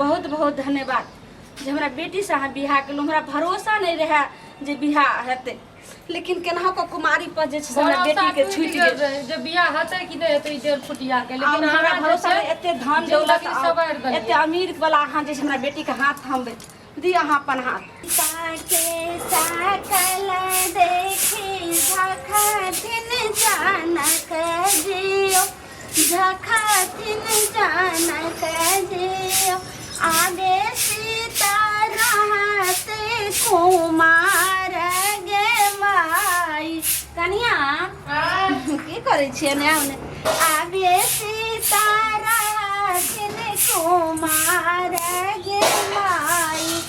बहुत बहुत धन्यवाद जे हमरा बेटीसँ अहाँ बियाह केलहुँ। हमरा भरोसा नहि रहए जे बियाह हेतै, लेकिन केनाहु कऽ कुमारी पर जे छै से हमरा भरोसा बेटीके टूटि छूटि गेल गेल रहै जे बियाह हेतै कि नहि हेतै ई डेढ़ फुटिया के, आ लेकिन हमरा अहाँ जे भरोसा छै नहि, एते धन दौलत जिंदगी सवारि देलियै। एते अमीर वाला अहाँ जे छै हमरा बेटीके हाथ थमबै दी अहाँ अपन हाथ। साके साकल देखी झखथिन जानक जियो, झखथिन जानक जियो, आगे सीता रहते कुमार गे माई। कनिया की करै छियै? ने आउ ने। आगे सीता रहथिन कुमार गे माई,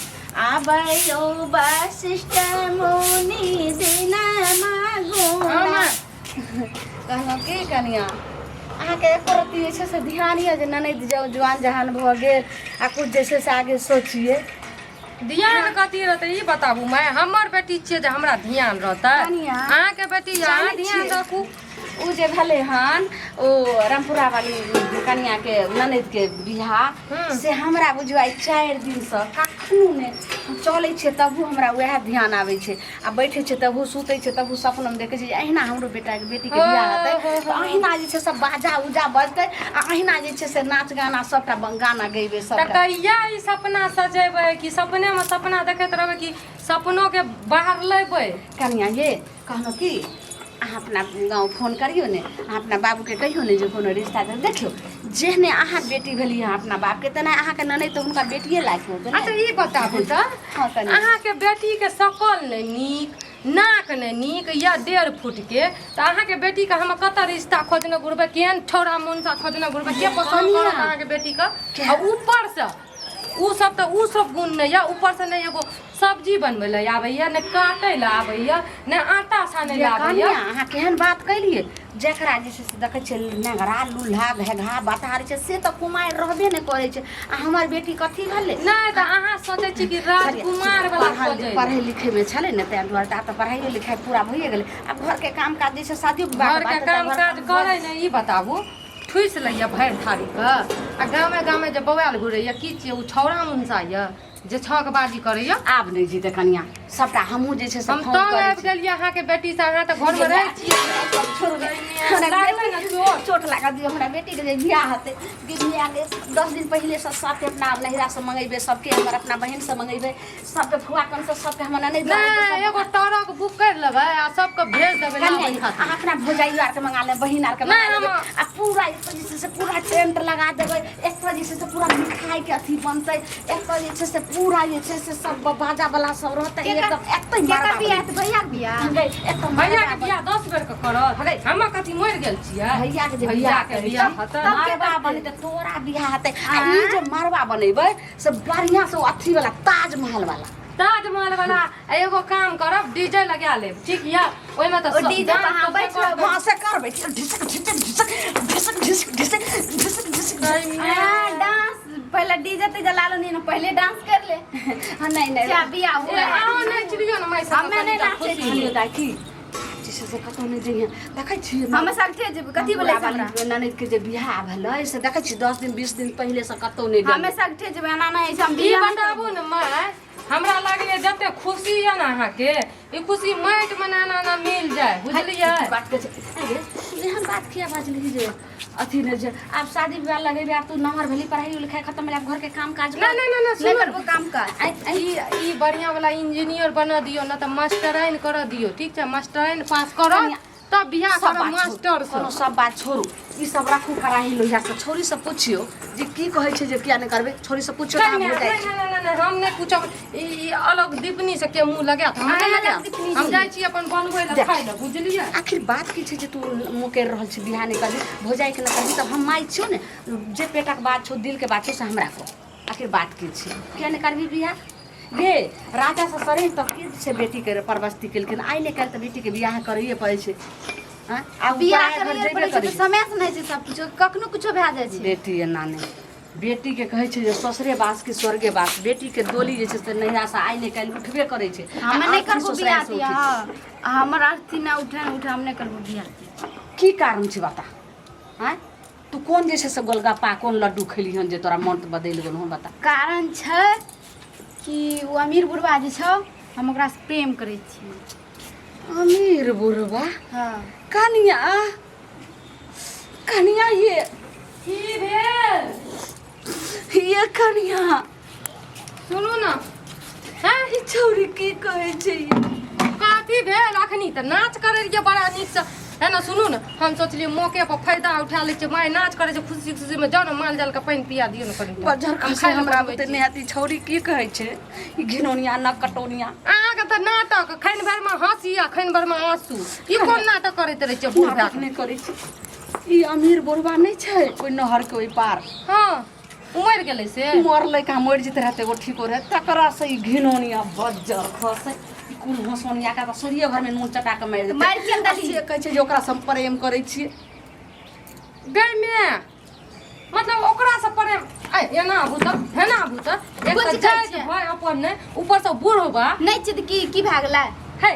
आबयो वशिष्ठ मुनि दिन मागुना। कहलहुँ की कनिया, अहाँके एको रत्ती जे छै से ध्यान यऽ जे ननैद जाउ जुआन जहान भऽ गेल आ किछु जे छै से आगे सोचियै? ध्यान कथी रहतै ई बताबू माय? हमर बेटी छियै जे हमरा ध्यान रहतै? कनिया, अहाँके बेटी यऽ, अहाँ जानै ध्यान छियै। राखू। ओ जे भेलै हन ओ रामपुरा वाली कनियाके ननैदके बियाह, से हमरा बुझियौ आइ 4 दिनसँ कखनो नहि हम चलै छियै तबो हमरा उएह ध्यान आबै छै, आ बैठै छियै तबो, सुतै छियै तबो सपनामे देखै छियै जे अहिना हमरो बेटाके बेटीके बियाह हेतै तऽ अहिना जे छै सब बाजा उजा बजतै आ अहिना जे छै से नाच गाना सबटा गाना गैबै तऽ सबटा। कहिया ई सपना सजेबै? कि सपनेमे सपना देखैत रहबै कि सपनोके बाहर लेबै? कनिया ये, कहलहुँ कि अहाँ अपना गाँव फोन करियौ ने, अहाँ अपना बाबूके कहियौ ने जे कोनो रिश्ता दे। देखियौ, जेहने अहाँ बेटी भेलियै हँ अपना बापके, तेना अहाँके ननैद तऽ हुनका बेटिए लायक होतै ने। अच्छा ई बताबू तऽ, हँ कनिया। अहाँके बेटीके शकल नहि नीक, नाक नहि नीक या 1.5 फुटके, तऽ अहाँके बेटीके हम कतऽ रिश्ता खोजने घुरबै? केहन छौड़ा मुनसा खोजने घुरबै? के पसन्द कनिया। करत अहाँके बेटीके? आ ऊपरसँ उ सब तऽ उ सब गुण नहि यऽ, ऊपरसँ नहि एगो सब्जी बनबै लए आबैया, नहि काटै लए आबैया, नहि आटा सानै लए ये आबैया। कनिया, अहाँ केहन बात कैलियै? जकरा जे छै से देखै छियै नेंगरा लूल्हा घेघा बताह रहै छै से तऽ कुमारि रहबे नहि करै छै, आ हमर बेटी कथी भेलै? नहि तऽ अहाँ सोचै छी कि राजकुमार वाला खोजै लए। पढ़ै लिखैमे छलै ने ताहि दुआरे, तऽ आब तऽ पढ़ाइयो लिखाइ पूरा भइए गेलै। आब घरके काम काज जे छै शादियो विवाहके घरके बात तऽ काम घर काज करै ने। ई बताबू, ठुसि लैया भरि थारीके आ गामे गामे जे बौआयल घुरैया, की छियै? ओ छौड़ा मुनसा यऽ जे छक बाजी करैया? आब नहि जीते कनिया, सबटा हमहूँ जे छै से हम फोन तंग करै आबि छी। गेलियै अहाँके बेटीसँ। अहाँ तऽ घरमे रहै छियै। छोड़ू ने, हमरा लागलै ने चोट? चोट लागल दियौ। हमरा बेटीके जे बियाह हेतै, बियाहके 10 दिन पहिलेसँ सबके अपना नैहरासँ मंगेबै, सबके हमर अपना बहिनसँ मंगेबै, सबके फुआ कनसँ, सबके हमर ननैद। नहि, एगो ट्रक बुक करि लेबै आ सबके भेज देबै कनिया, लाबै खातिर। अहाँ अपना भौजाइयो आरके मंगा लेब, बहिन आरके मंगा नहि, लेबै आ पूरा एतऽ जे छै से पूरा टेंट लगा देबै। एतऽ जे छै से पूरा मिठाइके अथी बनतै। एतऽ जे छै से पूरा जे छै से सब बाजा वाला सब रहतै एकदम। एतै केकर मरबा बियाह हेतै? भैयाके बियाह? गै, एतऽ भैया के मरबा बियाह 10 बेर के करत? हम कथी मरि गेल छियै? भैया के जे भैया बियाह के बियाह हेतै, मरबा बनेतै, तोरा बियाह हेतै। आ ई जे मरबा बनेबै से बढ़िआँ से ओ अथी वाला, ताजमहल वाला। ताजमहल वाला। आ एगो काम करब, डीजे लगा लेब, ठीक यऽ? ओहिमे तऽ ओ डीजे पर डांस अहाँ तऽ बैठ करबै। हँ से करबै, ढिसक ढिसक ढिसक ढिसक ढिसक ढिसक ढिसक ढिसक। हाँ, डांस पहले डीजे तीजे लालो नहीं ना, पहले डांस कर ले। हाँ, नहीं नहीं। जा बियाह ए, हुआ। अहाँ नाचि लियौ ने माय सब। हमे नहि नाचै छियै। कहलियौ दाइ की जे छै से कतहु नहि जइहे, देखै छियै हमे संगठे जेबै। कथी बोलै छै हमरा? ननैद के जे बियाह भेलै से देखै छियै 10 दिन 20 दिन पहिले से कतहु नहि गेलै। हमे संगठे जेबै, एना नहि छै। हम ई बियाह नहि बताबू ने माय, हमरा लागैया जते खुशी यऽ ने अहाँके, ई खुशी माटि मे ना ना मिल जाए, बुझलियै? की बात कहै छै? अरे, एहन बात किया बाजलही जे अथी नहि जे आब शादी विवाह लगेबे? आब तू नमहर भेली, पढ़ाई लिखाई खत्म भेलै, आब घरके काम काज ना ना ना ना, नहि सुनू। करबो काम काज। ई ई बढ़िया वाला इंजीनियर बना दियौ, ना तऽ मास्टराइन कर दियौ, ठीक छै? मास्टराइन पास करत तब बियाह सब करब बात छोड़ू। मास्टर कोनो से। सब बात छोड़ू, ई सब राखू कड़ाही लोहिया से। छोरी से पुछियो जे की कहै छै जे किया नहि करबै। छोरी से पुछियो तऽ नहीं अहाँ भऽ जाइ नहीं नहीं नहीं, हम नहीं पूछब। ई ई अलग दीपनी से के मुंह लगायत? हम नहि लगायब। हम जाइ छी अपन बनबै लए, खाइ लए, बुझलियै? आखिर बात की छै जे तू मुँह करि रहल छी, बियाह नहि करबी, भौजाइके नहि करबी? तब हम माय छियौ ने, जे पेटक बात छौ, दिलके बात छौ, से हमरा कह। आखिर बात की छै? किया नहि करबी बियाह गे? राजा से सरे तक के जे छै बेटीके परवस्ती केलखिन। आइ नहि काल्हि तऽ बेटीके बियाह करैए पड़ै छै। आँय? आब बियाह पराया घर करैए जेबे पड़ै छै करै तऽ छै। समय से नहि छै, सब कुछो कखनो कुछो भए जाइ छै। बेटी एना नहि, बेटीके कहै छै जे ससुरे वास कि स्वर्गे वास। बेटीके डोली जे छै से नैहरासँ आइ नहि काल्हि उठबे करै छै। हमे आ नहि अर्थी करबो बियाह ससुरारिसँ तियाह। उठै छै। हाँ, आ हमर अर्थी ना उठे उठे, हम नहि करबो बियाह तियाह। की कारण छै बता? आँय? तू कोन जे छै से गोलगप्पा कोन लड्डू खेलिहन जे तोरा मन बदलि गेलौ हन बता। कारण छै कि ओ अमीर बुढ़वा जे छौ हम ओकरासँ प्रेम करै छियै। अमीर बुढ़वा? हँ। कनिया कनिया ये की भेल? ये कनिया सुनू ना। हैं? ई छौरी की कहै छै? कथी भेल? अखनी तऽ नाच करै रहियै बड़ा नीकसँ है ना। सुनू ने, हम सोचलियै मौके पर फायदा उठा लै छियै। माय नाच करै छै खुशी खुशीमे, जाउ ने माल जालके पानि पिया दियौ ने कनि। बजर हम खसे खाय लए हमरा बनबै बुते छी। नहि हेतै। ई छौरी की कहै छै? ई घिनौनिया न कटौनिया। अहाँके तऽ नाटक खैन भरिमे हँसी आ खैन भरिमे आँसू, ई कोन नाटक करैत रहै छियै बूढ़ भए नाटक नहि करै छै। ई अमीर बुढ़वा नहि छै ओहि नहर के ओहि पार? हँ, उमरि गेलै से। मरलै कहाँ, मरि जेतै रहै तऽ एगो ठीको रहै। तकरा से ई घिनौनिया बज्जर खसै, ई कुल हँसौनिया के तऽ सूर्ये घरमे नून चटा कऽ मारि देतै। मारि किया आ देलही? से कहै छै जे ओकरा से हम प्रेम करै छियै। गै मे, मतलब ओकरा से प्रेम? ऐ एना आबू तऽ, एना आबू तऽ। एक कोन तऽ चीज कहै जाइत छियै? भाय अपन नहि, ऊपर से बूढ़ बा। नहि छै तऽ की की भए गेलै? हे,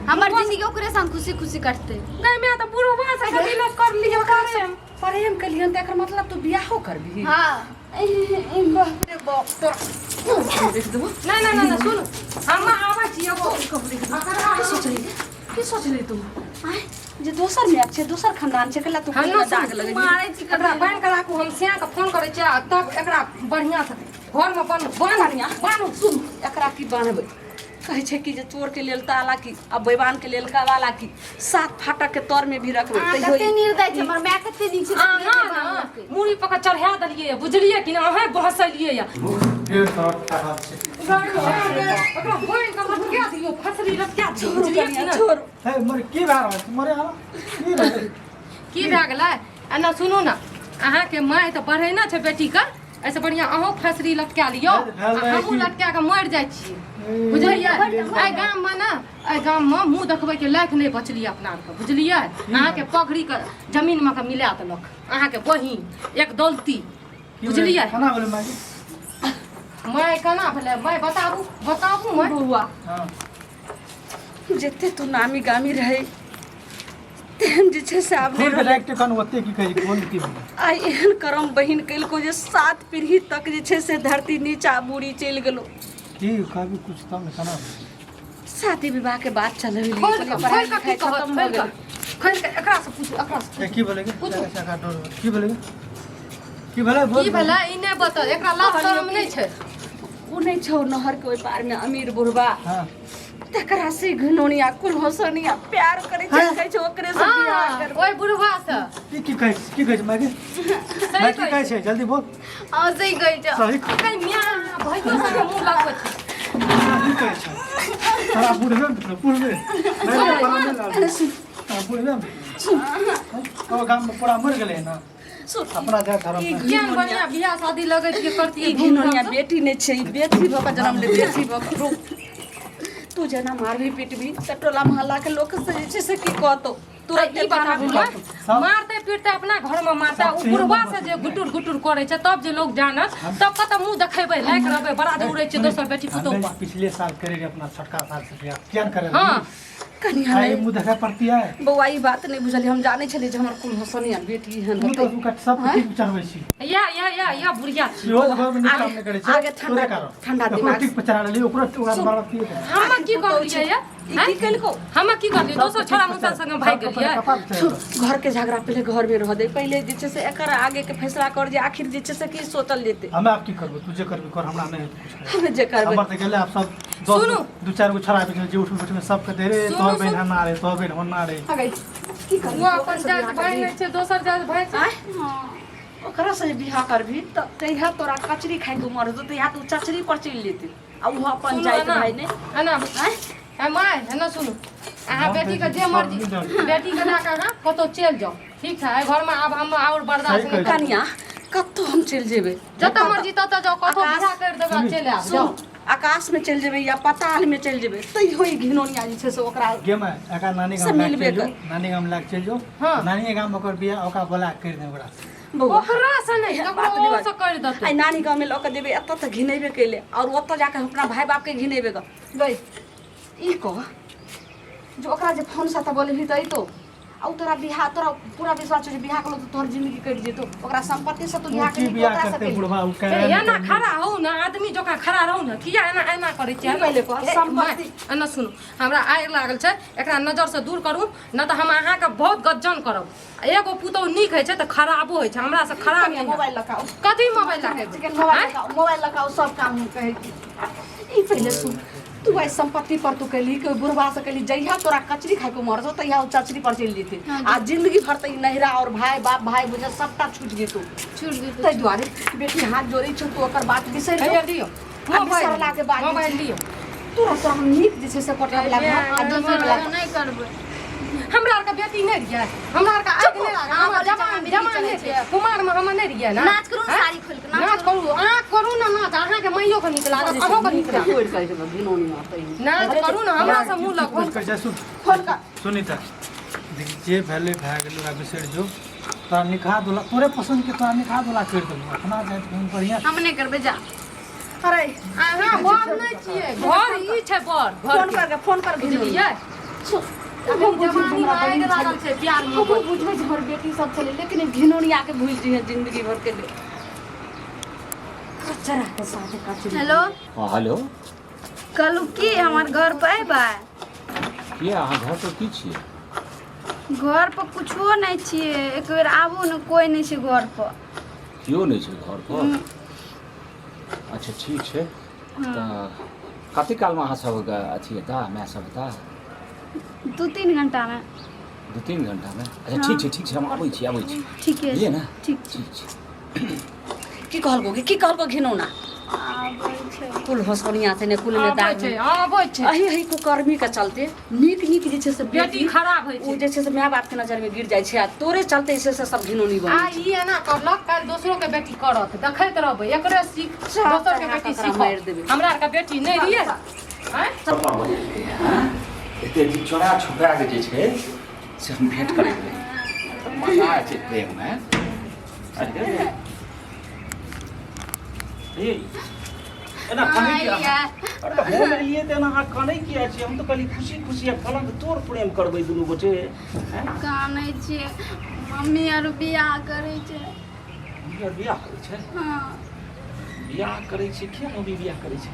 हमर जिंदगी ओकरे संग खुशी खुशी कटतै। गै मे, तऽ बूढ़बा से कथी लए कर लियै प्रेम? प्रेम केलियन तऽ एकर मतलब तू बियाहो करबिही? हँ। बाप रे बाप, तोरा देख देबो। नहीं नहीं नहीं सुन, हम आबै छी एगो। की सोचली, की सोचली तू आँय, जे दोसर माय छै, दोसर खानदान छै, कला तू हम कहिना न दाग लगेबही? मारै छी। एकरा बान्हि कऽ राखू, हम सिया कऽ फोन करै छियै आ तब एकरा बढ़िआँ से घरमे बन बान्ह बढ़िआँ। बान्हू। सुन, एकरा की बान्हबै? कहै छै कि जे चोर के लेल ताला की आ बेबान के लेल कवाला की। सात फाटक के तर में भी रखबै अहाँ तैयो कते निर्दय छै, हमर माय कते नीक छै। अहाँ ने मूड़ी पकड़ चढ़ा देलियै, बुझलियै कि ने? अहें बहसलियै यऽ। फेर सड़क खराब छै। ओकरा बान्हि कऽ लटका दियौ, फसरी लटका दियौ, बुझलियै कि ने? छोड़ू। हे मरे, की भए रहल छै? मरे आब की भेलै? की भए गेलै? एना सुनू ने, अहाँके माय तऽ बढ़े ने छै बेटीके, एहिसँ बढ़िआँ अहूँ फसरी लटका लियौ भेल आ रहै हमहूँ की? लटका कऽ मरि जाइ छियै, बुझलियै? एहि गाममे ने, एहि गाममे मुँह देखबैके लायक नहि बचलियै अपना आरके, बुझलियै? अहाँके पगड़ीके जमीनमे के मिला देलक अहाँके बहिन एक दौलती, की भेलै? बुझलियै? केना भेलै माय? माय, केना भेलै माय? बताबू, बताबू माय। बौआ, हँ। जते तू नामी गामी रहै तेहन जे छै से आब नहि खोल के रहलै। राखि कन ओते की कहै छै, कोन की भेलै? आइ एहन करम बहिन केलको जे सात पीढ़ी तक जे छै से धरती नीचा बूढ़ी चलि गेलो। की कहबी कुछ तब ने, केना भेलै? शादी विवाह के बात चलै खोलि कऽ, पढ़ाई खोलि कऽ की लिखाई कहत? खत्म भऽ खोलि गेल। कऽ, खोलि कऽ एकरासँ पूछू, एकरासँ। ए, की भेलै गे? पूछू। एकरा डर भेलै। की भेलै गे? की भेलै बोल। की भेलै ई नहि बतल, एकरा लाज शरम नहि छै। ओ नहि छौ नहर के ओहि पार में अमीर बुढ़वा? हँ। तकरा से घिनौनिया कुलहसनिया प्यार करे छै, कहै छै ओकरे से बियाह हँ, करबै। ओहि बुढ़वा से। की की कहै छै, की कहै छै माय गे? सही माय, की कहै कहै छै? जल्दी बोल। अहाँ सही कहै छौ। सही। छै मियाँ, भैयो सबके मुँह लगबै छै। की कहै छै? तोरा बुढ़बे में बुढ़बे नहीं, नहीं, परा नहि लागल। तोरा बुढ़बे में ओ गाम में पूरा मरि गेलै ने। सुन, अपना जात धर्म ई में। केहन बढ़िआँ बियाह शादी लगै छियै करतियै ई घिनौनिया बेटी नहि छै, ई बेटी भऽ कऽ जन्म ले, बेटी भऽ कऽ। रुक, तू जेना मारबी पीटबी तऽ टोला मोहल्ला के लोक से जे छै से की कहतौ? तुरंत ई बताबू थाना ने, मारते पीटते अपना घर में मारते, सब ओ चीज बुढ़वा मे से जे गुटुर गुटुर करै छै तब जे लोग जानत, तब कतऽ मुँह देखेबै, लायक रहबै? बड़ा दौड़ै छै दोसर बेटी पुतोह हमे पर। पिछले साल करे रहे अपना छोटका साल से बियाह, किया ने करे? हँ। कनिया आई नहि मुँह देखाय पड़ती है। बौआ, ई बात नहि बुझलियै। हम जानै छलियै जे हमर कुल हसनिया बेटी एहन तू होतै। तऽ ओकर सब ठीक चढ़बै छी। या या या या बुढ़िया छी। इहो घर में नीक काम नहि करै छै। आगे ठंडा- तोरे कारण। ठंडा ओकरो दिमाग टिक पर चढ़ा लेली, ओकरो ओकरा सुन। मारब की हेतै? हम की करलियै या? ई की केलको? हम की करलियै? दोसर छोड़ा मुसा संगे भागि गेलियै? कपार पर चढ़ेलक। घर के झगड़ा पहिले घर में रह दे। पहिले जे छै से एकर आगे के फैसला कर जे आखिर जे छै से की सोचल जेतै। हमे आब की करबो? तू जे करबी कर, हमरा नहि हेतै कुछ करे। हमे जे करबै। हमर तऽ गेलै आब सब दस सुनू। दू चारि गो छोड़ा आबि गेल जे उठबै बैठबै सबके दे रे। सुनू, तोहर बहिन सुनू। हन्ना रे, तोहर बहिन होन्ना रे। अगे की करबी? ओ अपन जात भाय नहि छै, दोसर जात भाय छै। आँय? ओकरा से जे बियाह करबी तऽ तहिया तोरा कचरी खाइके उमर हेतौ, तहिया तू चचरी पर चलि जेतै आ ओहो अपन सुनू जाइत एना, भाय नहि। एना ए my, एना सुनू, अहाँ बेटी के जे मर्जी, बेटी के लए कऽ अहाँ कतहु चलि जाउ, ठीक छै? एहि घरमे आब हम आओर बर्दाश्त सही नहि कहै करब। कनिया, कतहु हम चलि जेबै, जतऽ मर्जी ततऽ जाउ, कतहु आकाश- बियाह करि देबै आ चलि आयब, जाउ। सुन, आकाश में चलि जेबै या पताल में चलि जेबै तैयो ई घिनौनिया जे छै से ओकरा गे माय, एकरा नानी से गाम लए मिलबे चलि जो। कर। नानी गाम लए चलि जो। हँ। नानी गाम ओकर बियाह ओकरा बोला के करि दे ओकरा। बौआ, ओकरा से नहि, बात ककरो नहि और बात। से करि देतै। आइ नानी गाँवमे लऽ कऽ जेबै, एतऽ तऽ घिनेबे केले आओर ओतऽ जाकऽ हम अपना भाय बापके घिनेबे गऽ। गई, ई कह जे ओकरा जे फोन से तऽ बोलेबही तऽ अइतो आ उ तोरा बियाह तोरा पूरा विश्वास छौ जे बियाह केलौ तऽ तोहर जिंदगी कटि जेतौ ओकरा संपत्ति से तू ओ बियाह की केलही बियाह ओकरा से करतै केलही बुढ़वा ओ ए, कहे एना खड़ा रहू ने आदमी जकाँ खड़ा रहू ने किया एना एना करै छियै की पहिले कह, ए, सम्पत्ति। माय, एना सुनू हमरा आगि लागल छै एकरा नजरसँ दूर करू नहि तऽ हम अहाँके बहुत गज्जन करब एगो पुतोहु नीक होइ छै तऽ खराबो होइ छै हमरासँ खराब नहि मोबाइल लगाओ कथी मोबाइल लगेबै चिकन मोबाइल लगाओ मोबाइल लगाओ सब काम हम कहै छी ई पहिले सुन तू आइ संपत्ति पर तू कैली कि बुढ़वा से कैली जहिया तोरा कचरी खाइ के मर जाओ तहिया ओ चचरी पर चलि जेतै आ जिंदगी भर तऽ ई नहिरा और भाई बाप भाई बुझे सबटा छूटि जेतौ छूट जेतौ ताहि दुआरे बेटी हाथ जोड़ै छौ तू ओकर बात बिसरि हैया जो दियौ आ मोबाइल बिसरला के बाद मोबाइल लियौ तोरा तो हम नीक जे छै से कोठा वला घर आ दोसर वला दोसर नहि करबै हमरा आरके बेटी नहि रहियै हमरा आरके आगि नहि लागल अहाँ हमर बोलै जवान छी, जवान चलै नहि छै। छै कुमारमे हम नहि रहियै ने नाच करू ने साड़ी खोलि कऽ नाच नाच करू करू अहाँ करू ने नाच अहाँके माइयो के नीक लागत अहूँ के नीक लागत तोड़ि कऽ जेबै घिनौनी मारतै नाच करू ने हमरा से मुँह लगबू कुछ कर सुन फोन कर सुनीता देख जे भेलै भए गेल ओकरा बिसरि जो तोरा निकाह दोला तोरे पसन्द के तोरा निकाह दोला करि देलहुँ अपना जाइत बहुत बढ़िआँ हम नहि करबै जा अरे अहाँ बर नहि छियै घर ई छै बर घर फोन कर के फोन कर घिनौनी बुझलियै हम बुझै जवानी हमरा आगि बहिन लागल छलै छै प्यार हमहूँ मोहब्बत बुझबै जे हमर बेटी सब छलै लेकिन ई घिनौनी आके भूलि जइहे जिंदगी भर के लेल कचरा के साथे कचरी हेलो हाँ हेलो कहलू की हमर घर पर अयबै किया अहाँ घर पर की छियै घर पर कुछो नहि छियै एक बेर आबू ने कोइ नहि छै घर पर केओ नहि छै घर पर अच्छा ठीक छै तऽ कतेक कालमे अहाँ सबके अथी हेता माय सब हेता 2-3 घंटामे 2-3 घंटामे अच्छा ठीक छै ठीक छै हम आबै छी आबै छी ठीके बुझलियै ने ठीक ठीक छै की कहलको गे की कहलको घिनौना आबै छै कुल होसनिया छै ने कुल में आबै दाग छै आबै छै अही अही कुकर्मी के चलते नीक नीक जे छै से बेटी खराब होइ ओ छै जे छै से माय बाप के नजर में गिर जाइ छै आ तोरे चलते जे छै से सब घिनौनी आ बनै छै ई एना करलक काल्हि दोसरो के बेटी करत देखैत रहबै एकरे सीख सब दोसर के चढ़ा बेटी कऽ ओकरा मारि सीखत देबै। हमरा आरके बेटी नहि रहियै आँय एते दिन चोरा छुपा के जे छै से हम भेंट करैत रही मजा आबै छै प्रेममे अरे हे एना कनै किया अरे तऽ हम एलियै तऽ एना अहाँ कनै किया छियै हम तऽ कहली खुशी खुशी आ पलंग तोड़ प्रेम करबै दुनू गोटे आँय? कानै छियै मम्मी आर बियाह करै छै मम्मी आर बियाह करै छै हँ बियाह करै छै किया मम्मी बियाह करै छै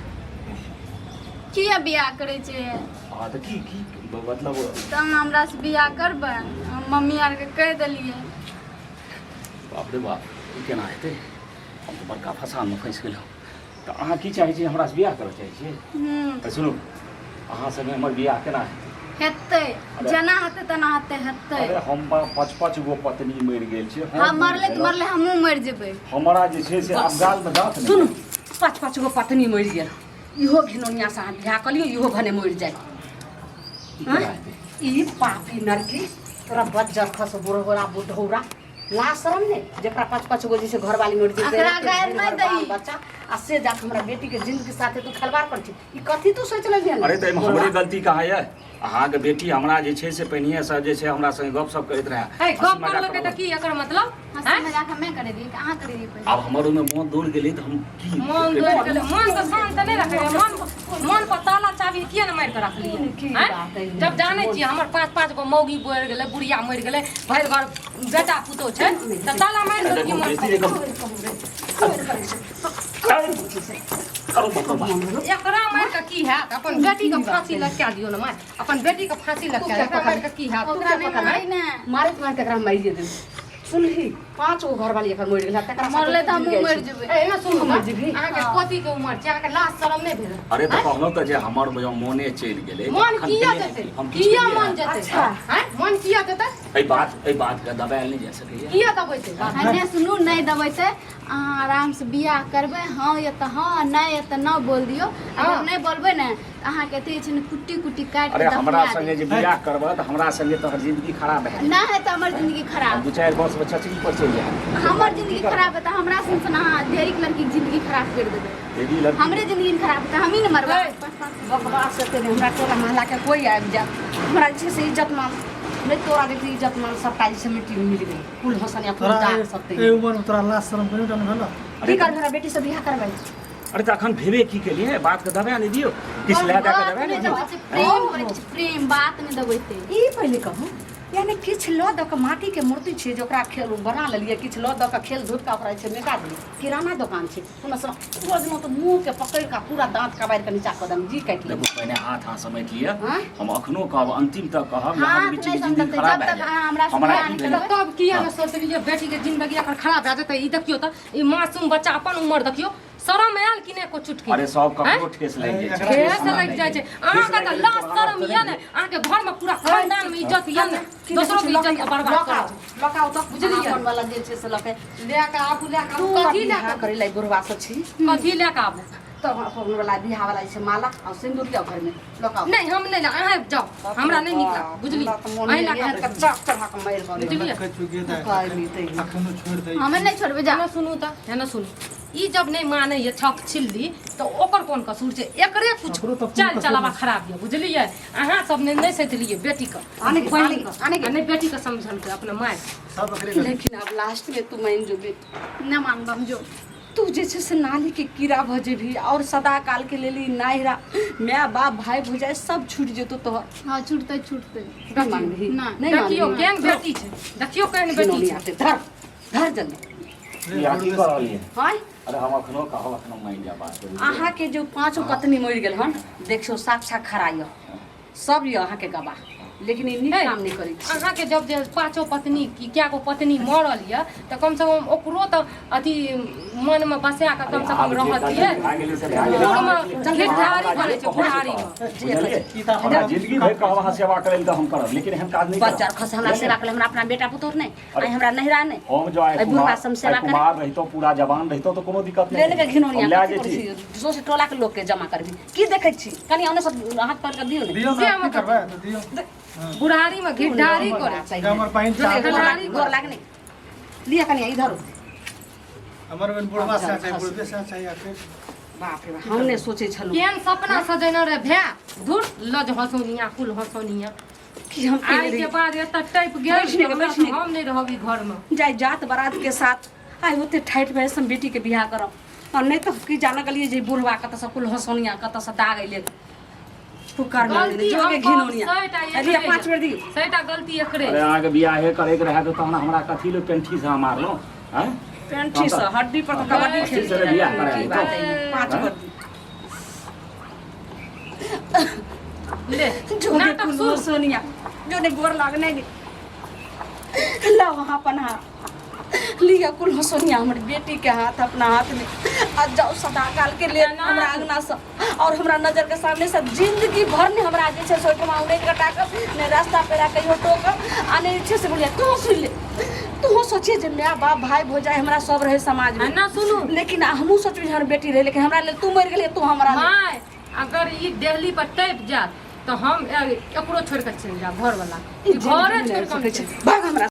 किया बियाह करै छै हँ तऽ की की मतलब तऽ अहाँ हमरासँ बियाह करबै हम मम्मी आरके कहि देलियै बाप रे बाप ई केना हेतै हम तऽ बड़का फसानमे फँसि गेलहुँ तऽ अहाँ की चाहै छियै हमरासँ बियाह करऽ चाहै छियै हूँ तऽ सुनू अहाँ संगे हमर बियाह केना हेतै हेतै जेना हेतै तेना हेतै हेतै अरे हम पाँच पाँच गो पत्नी मरि गेल छै हम हँ मरले तऽ मरले हमहूँ मरि जेबै हमरा जे छै से आब गालमे दाँत नहि सुनू पाँच पाँच गो पत्नी मरि गेल इहो घिनौनियासँ अहाँ बियाह कऽ लियौ इहो भने मरि जाय ई केना हेतै ई पापी नरकी तोरा बज्जर खस बुढ़ौरा बुढ़ौरा ला शरम ने जेकरा पाँच पाँच गो जे छै घरवाली मरि जेतै एकरा एते गारि भरि नहि भरि बाल दही। बच्चा आ से जाके हमरा बेटी के जिंदगी साथे तू खिलवाड़ कर छी ई कथी तू सोच लेलियै अरे तऽ एहिमे हमरे गलती कहाँ यऽ अहाँके बेटी हमरा जे छै से पहिनहिएसँ जे छै हमरा संगे गपशप करैत रहए है हँसी गप मजाक करलकै तऽ करलक। की एकर मतलब हँसी आँय? मजाक हमे करे रहियै कि अहाँ करे रहियै पहिले आब हमर ओहिमे मोन दौड़ गेलै तऽ हम की मन दौड़ गेलै मन तऽ शान्त नहि रखै मन मन पर ताला चाबी किया ने मारि कऽ रखलियै की आँय? बात है। जब जानै छियै हमर पाँच पाँच गो मौगी बढ़ि गेलै बुढ़िया मरि गेलै भरि घर बेटा पुतोह छै तऽ ताला मारि देलकै देखू मन बेसी जे करू मतलब एकरा मारि कऽ की हैत अपन बेटी के फांसी लटका दियौ ने माय अपन बेटी के फांसी लटका दियौ एकरा मारि कऽ की हैत ओकरा नहि मारी ने मारैत मारैत एकरा मारिए देबै सुनही पाँच गो घरवाली एकर मरि गेल तकरा साथे मरले तऽ हमहूँ जाइ मरि छी। जेबै ए, एना सुनू मरि जेबही। अहाँके कथी के उमर छै अहाँके लाज शरम नहि भेल अरे तऽ कहलहुँ तऽ जे हमर मोने चलि गेलै मन तखन किया केने जेतै हम किछु किया केलियै मन हँ? जेतै अच्छा। आँय मन किया जेतै एहि बातके दबायल नहि जा सकैए किया दबेतै बात नहि सुनू नहि दबेतै अहाँ आरामसँ बियाह करबै हँ या तऽ हँ नहि या तऽ नहि बोल दियौ अगर हँ। नहि बोलबै ने तऽ अहाँके अथी छै ने कुट्टी कुट्टी काटि अरे कऽ हमरा दफना संगे देब जे बियाह करबह तऽ हमरा संगे तोहर जिंदगी खराब भए नहि हेतै हमर जिंदगी जेतौ खराब दू चारि वर्षमे चचरी पर चलि जायब हमर जिंदगी खराब हेतै हमरा सन सन अहाँ ढेरिक लड़कीके जिंदगी खराब करि देबै देवी लड़की हमरे जिंदगी खराब हेतै हमही ने मरबै ए। पाँच पाँच बकवास एते नहि हमरा टोला मोहल्लाके कोइ आबि जायत हमरा जे छै से इज्जत मान नहि तोरा देखी इज्जत मान सबटा जे छै मिट्टी में मिल गेल कुल हसन या कुल तोरा दाग सब एहि ते उमर में तोरा लाज शरम कनियो टा नहि भेलौ की करबै हमरा बेटी से बियाह करबै अरे तऽ अखन भेबे की केलियै बात के दबाए नहि दियौ किछु लए दए के बात दबाए नहि नहि दियौ दबै छै प्रेम करै छै प्रेम बात नहि दबेतै ई पहिले कहू यानी किछु लऽ दऽ कऽ माटीके मूर्ति छै जे ओकरा खेल बना लेलियै, किछु लऽ दऽ कऽ खेल धूप कऽ ओकरा जे छै मेटा देलियै। किराना दोकान छै, कोनो समान रोज तऽ मुँहके पकड़ि कऽ पूरा दाँत कबारि कऽ नीचा कऽ देब, जी काटि लेब। देखू, पहिने हाथ हाथ समेट लिअ। आँय? हम अखनो कहब, अंतिम तक कहब जे अहाँके हाथ बेटीके नहि जिंदगी समटतै खराब जब भए तक अहाँ हमरा जायत। से हमरा बियाह की नहि भेल? करबै। तब किया ने सोचलियै बेटीके जिंदगी एकर खराब भए जेतै? ई देखियौ तऽ, ई मासूम बच्चा अपन उमर देखियौ, शरम आयल कि नहि एको चुटकी? अरे सब आँय? ककरो ठेस लागि जाइ छै। ठेस हमरा लागि जाइ छै। ठेस अहाँके लागि तऽ गेलै लाज तऽ शरम अहाँ यऽ ने? अहाँके घरमे पूरा खानदानमे इज्जत यऽ ने? दोसरोके इज्जत के बर्बाद करै छै। लकाउ तऽ, बुझलियै? अपन वाला जे छै से लके लए कऽ आबू, लए कऽ तू आबू। कथी लए बियाह कऽ? करै ला बुढ़वा सब छी। कथी लए कऽ आबू? तब अपन वाला बियाह वाला जे छै माला और सिंदूर लिअ, घरमे लकाउ। नहि, हम नहि लए, अहाँ जाउ, हमरा नहि नीक लागत, बुझलियै? अहीं लए कऽ आबू। चक चढ़ा कऽ मारि कऽ बुझलियै? कहै छियौ गे दाइ, कहली तैयो। अखनो छोड़ि दै। हमे नहि छोड़बै, जा। एना सुनू तऽ, एना सुनू, ई जब नहि मानैए छक छिल्ली तऽ ओकर कोन कसूर छै? एकरे कुछ ओकरो तऽ कोनो चाल कसूर चलावा नहि। खराब यऽ, बुझलियै? अहाँ सब नहि सैतलियै बेटीके, आने के, आने के, आने के। आ नहि बेटीके समझलकै अपना माय। सब एकरे गलती। लेकिन आब लास्ट में तू मान जो बेटी। नहि मानब हम, जो। तू जे छै से नाली के कीड़ा भऽ जेबही और सदा काल के लेल ई नैहरा, माय बाप, भाय भौजाइ सब छूटि जेतौ तोहर। हँ, छूटतै, छूटतै। नहि मानबही? नहि। नहि देखियौ मानबही? केहन बेटी छै, देखियौ केहन बेटी खिलौनी छै। आते, धर धर जल्दी। ई अहाँ की कऽ रहलियै? हँ। अरे हम अखनो कहब, अखनो मानि जा बात करू। अहाँके जो पाँचो पत्नी मरि गेल हन, देखियौ, साक्षात खड़ा यऽ, सब यऽ अहाँके गवाह, लेकिन ई नीक हे, काम नहि करै छी। अहाँके जब जे पाँचो पत्नी की कए गो पत्नी मरल यऽ तऽ कमसँ कम ओकरो तऽ अथी मनमे बसा कऽ कमसँ कम आब जे रहत गलती ये भए गेलै से भए गेलै। बूढ़मे घिढारी करै छै बुढ़ारीमे। बुझलियै? ई तऽ हमरा जिंदगी भरि कहब अहाँ सेवा करै लए तऽ हम करब, लेकिन एहन काज नहि करब। बच्चा खस हमरा सेवा करै, हमरा अपना बेटा पुतोह नहि, आइ हमरा नैहरा नहि। हम जो आइ एहि बुढ़वा कुमार से हम सेवा आइ कुमार रहितो, पूरा जवान रहितो तऽ कोनो दिक्कत ले नहि। लेके घिनौनिया हम लए कथी करै जैती। छी? सौंसे टोला के लोक के जमा करबी की? देखै छी कनि ओने सब हाथ पकड़ के दियौ ने। दियौ से ने, हम की करबै तऽ दियौ। बुढ़ारीमे घिढारी करै छै। जे हमर बहिन चाहत। गोर लाग नहि लिअ, कनि इधर। हमर बहिन बुढ़वा से चाही, बुढ़बे से चाही आखिर। बाप रे बाप, हम नहि सोचै छलहुँ। केहन सपना सजेने रहे भए, धुर लज हँसौनिया, कुल हँसौनिया। कि हम केने आइ के रही? बाद एतऽ टपि गेल बैठने के, बैठने के। हम नहि रहब ई घरमे। जाय जात बारात के साथ आइ ओते ठाठि भए हम बेटी के बियाह करब, और नहि तऽ की जान गेलियै जे बुढ़वा कतऽ से कुल हँसौनिया कतऽ से दाग अइले पुकार मारने गलती जो हम के घिनौनिया। सएटा लिअ, एकरे। 5 बेर दियौ। सएटा गलती एकरे। अरे अहाँके बियाहे करैके रहए तऽ तहन हमरा कथी लए पेंठी से अहाँ मारलहुँ? आँय? पेंठी से हड्डी पर तऽ कबड्डी पेंठी खेल से बियाह करा की लेतौ। बात है, 5 आँय? बेर दियौ। ले जो नाटक कुल शुरू। सोनिया जो ने गोर लागने गे, ला वहाँ अपन हाथ लिया। कुल सोनिया, हमर बेटी के हाथ अपना हाथ में आ जाओ सदा काल के लिए हमरा अंगना से और हमरा नजर के सामने से। जिंदगी भर ने हमरा जे छै से ओहिठमा उड़ैत कटा कऽ ने रास्ता पेरा कहियो टोक आ ने जे छै से बोलिए। तू सुनि ले, तू सोचिए जे माय बाप भाई भौजाइ हमरा सब रहे समाज में। आ ना सुनू। लेकिन हमहूँ सोचबै जे हमर बेटी रहे, लेकिन हमरा लेल तू मरि गेलियै, तू हमरा लेल। माय, अगर ई देहली पर टपि जायत तऽ हम एकरो छोड़ि कऽ चलि जायब, घरवला ई घरे जिंदगी छोड़ि नहि कऽ हम सकै चलि छै। भाग हमरा।